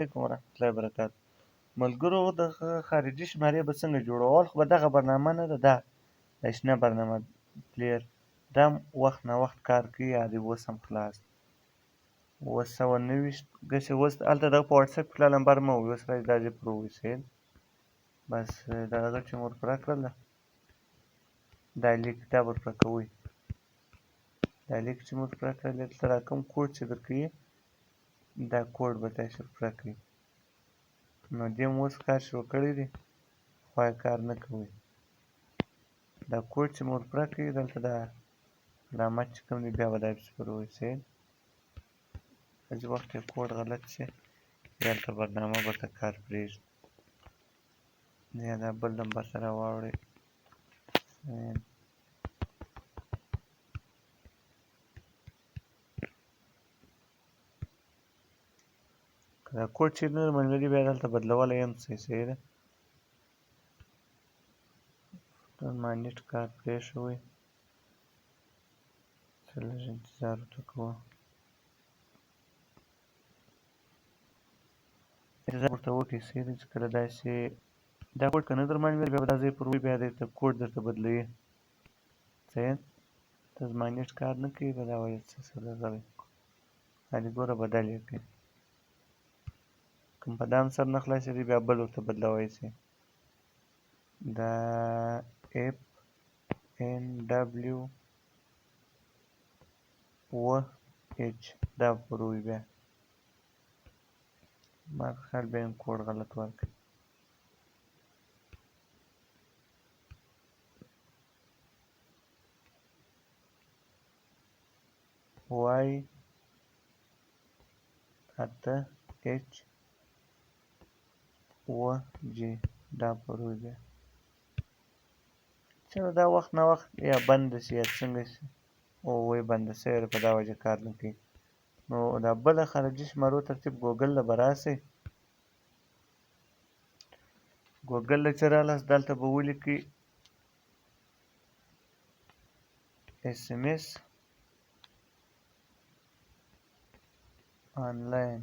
علیکم ورحمت الله وبرکاته. ملګرو، د خارجي شمارې به څنګه جوړو؟ اول خو به دغه برنامه نه ده، دا د شنه برنامه پلیر دا وخت نه وخت کار کوي. یا دی اوس هم خلاص 729 ګسې. اوس هلته دغه په واټساپ کې لمبر مه وي، اوس راځي دا ځای پر وویسي. بس دا دغه چې مو ورپوره کړله، دا لیک دا به ورپوره کوئ. دا لیک چې مو ورپوره کړل، دلته دا کوم کوډ چې درکوي، دا کوډ به تاسې ورپوره کړئ. نو دې مو اوس کار شروع کړی دی، خو یې کار نه کوي. دا کوډ چې مو ورپوره کړئ، دلته دا علامت چې کوم دی، بیا به دا پسې پر وویسي. بعضې وخت یې کوډ غلط شي، یا هلته برنامه به ورته کار پرېږدي، یا دا بل نمبر ته راواوړئ. که دا کوډ چې نه معلومېږي، بیا دلته بدلولی هم شئ. صحیح ده، ما نیټ کار پرېښوئ، څه لږ انتظار ورته کوو. انتظار ورته وکړئ. صحیح ده، چې کله داسې دا کوډ که نه در معلومېږي، بیا به دا ځای پر وي، بیا درته کوډ درته بدلوي. صحیح ته زما نیټ کار نه کوي، به دا وایي څه سره غلی هلې ګوره بدل یې کړئ. کوم په دام سر نه خلاصېږي، بیا بل ورته بدلوی شي. دا اف ان ډبلیو 7 ایچ دا پر وي، بیا ما په خیال بیا یې کوډ غلط ورکړ. وای 8 ایچ 7 جی دا پر وي. بیا چلو دا وخت نه وخت یا بنده شي یا څنګه شي، او وی بنده شوې ده، په دا وجه کار نه کوي. نو دا بله خارجي شمارو ترتیب ګوګل له به راسئ. ګوګل له چې رالاست، دلته به ولیکئ اس ام اس آنلاین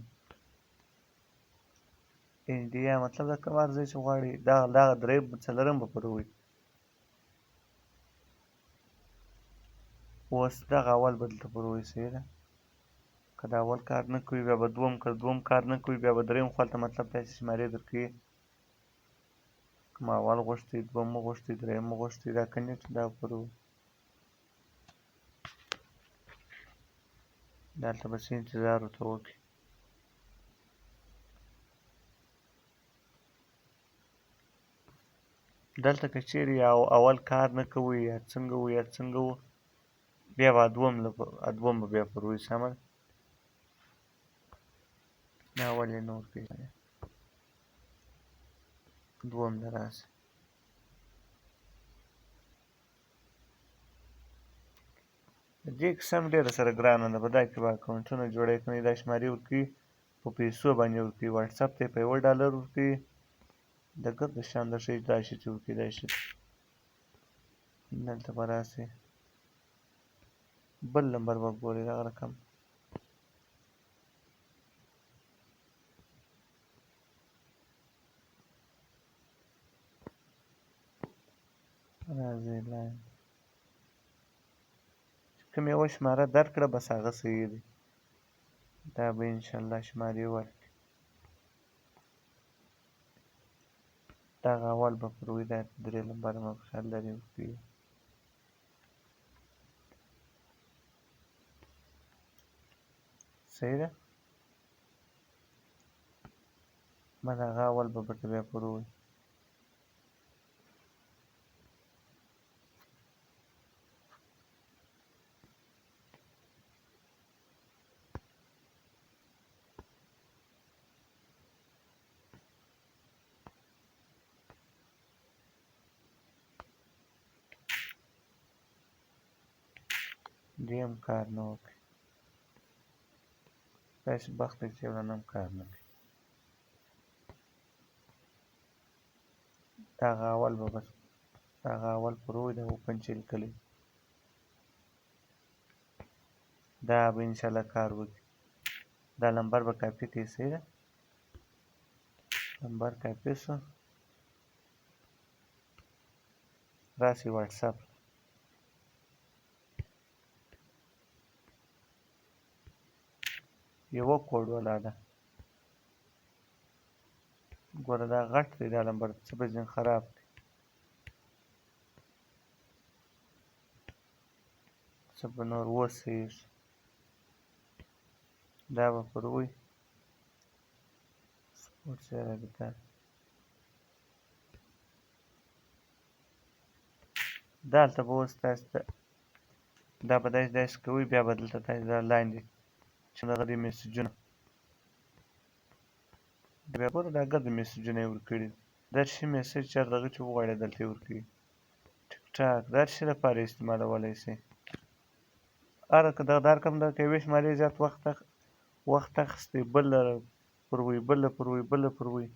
انډیا، مطلب دا کوم هر ځای چې غواړئ، دغه درېیم څلورم به پر وي. اوس دغه اول به دلته پر وي. صحیح ده، که دا اول کار نه کوي، بیا به دوم، که دوم کار نه کوي، بیا به درېیم. خو هلته مطلب تاسې شمارې درکوي. که ما اول غوښتی، دوم مو غوښتی، درېیم مو غوښتی، دا کنیټ دا پر وي. دلته به څه انتظار ورته وکړي. دلته که چیرې یا اول کار نه کوي، یا څنګه وو یا څنګه وو، بیا به دوم به بیا پر وي. سمه ده، دا ولې نه ورکوي؟ دوم له راسي. د دې قسم ډېره سره ګرانه ده، په دا کې به اکاونټونه جوړوي که نه، دا شمارې ورکوي په پیسو باندې ورکوي. واټساپ ته یې په $1 ورکوي. د ګرد شان د ښیي دا شي چې ورکوي دا شي. دلته به راسي، بل نمبر به ګورئ، دغه رقم راځي لاین چې کوم یوه شماره درکړه، بس هغه صحیح دی. دا به انشاءالله شمارې ورکړي. دغه اول به پر وي، دا درې لمبره ما په خیال لري ورکوي. صحیح ده، بس هغه اول به ورته بیا پر وي. دې هم کار نه وکړي، داسې بخت دی چې یو هم کار نه کوي. دغه اول به بس دغه اول پر وي، دا اوپن چې لیکلی دا به انشاءالله کار وکړي. دا لمبر به کاپي کړئ. صحیح ده، لمبر کاپي شو، راسئ واټساپ. یوه کوډ ولا ده. ګوره دا غټ دی دا لمبر، څه به ځین خراب دی، څه به نور وسیږي. دا به پر وي سپورټ رابطه. دلته به اوس تاسو ته دا به داسې داسې کوئ، بیا به دلته تاسو دا لاندې چې دغه دي میسجونه، بیا ګوره دا ګرده میسجونه یې ورکړي. دا شي میسج چېرته دغه چې وغواړې دلته یې ورکوي. ټیک ټاک دا شي لپاره استعمالولی شئ. هر که دغه دا رقم دغه کوي شمارې زیات وخت اخیستی، بل پر وي بل پر وي بل پر وي.